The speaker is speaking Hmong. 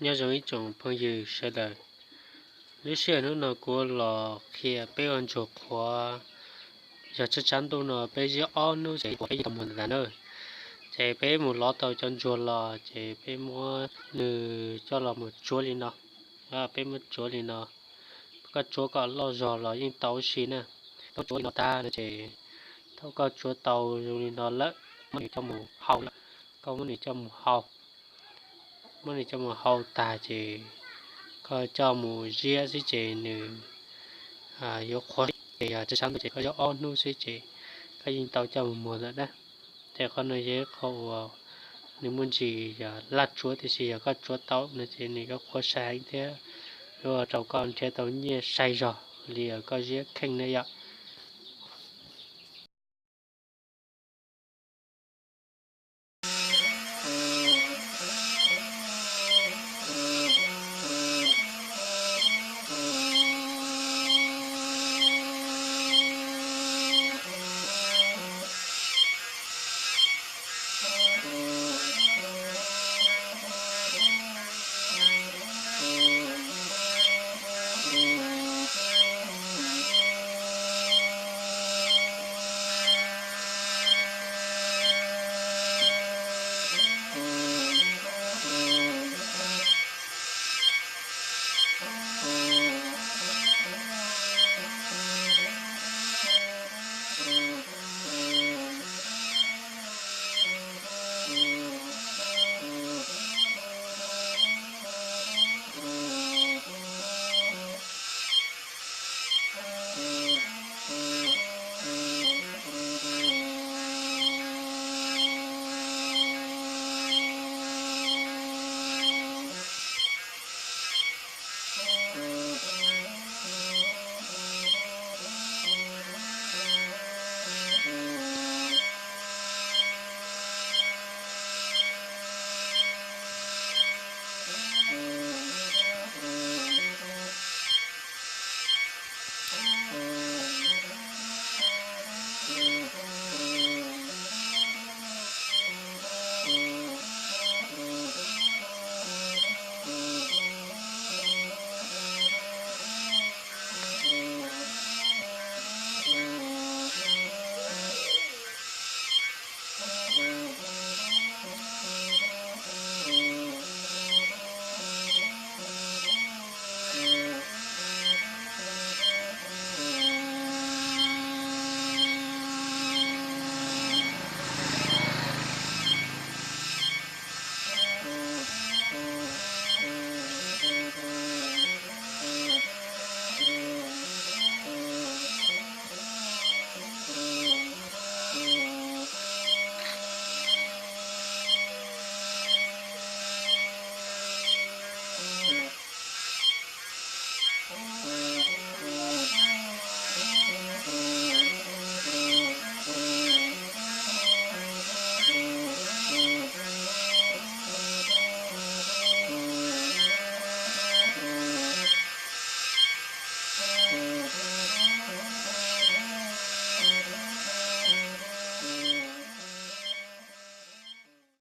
Nyob zoo ib tsoom phooj ywg sawv daws, lub sij hawm hnub no kuv los qhia peb ua ntsuag qhuav. Yog tshav tshav ntuj no peb ziab ob hnub ces peb yeej tau muag ntag na. Ces peb mus lov tau cov ntsuag los ces peb muab nws coj los mus tsuav li no. Peb muab tsuav li no, koj tsuav kom loj zog los yeej tau ua si na. Koj tsuav li no tag no ces thaum koj tsuav tau zoo li no lawm, muab nws coj mus hau, koj muab nws coj mus hau, muab nws coj mus hau tag ces koj coj mus ziab xwb ces nws yuav qhuav, ces yog tshav tshav ntuj ces koj ziab ob hnub xwb ces koj yeej tau coj mus muag lawm na. Ces qhov no yog ib qho uas nws muaj ntsis yog laj tsuav, tiam sis yog koj tsuav tau no ces nws yuav qhuav sai heev thiab yuav ua rau koj nrhiav tau nyiaj sai zog li koj ziab kheej na yom.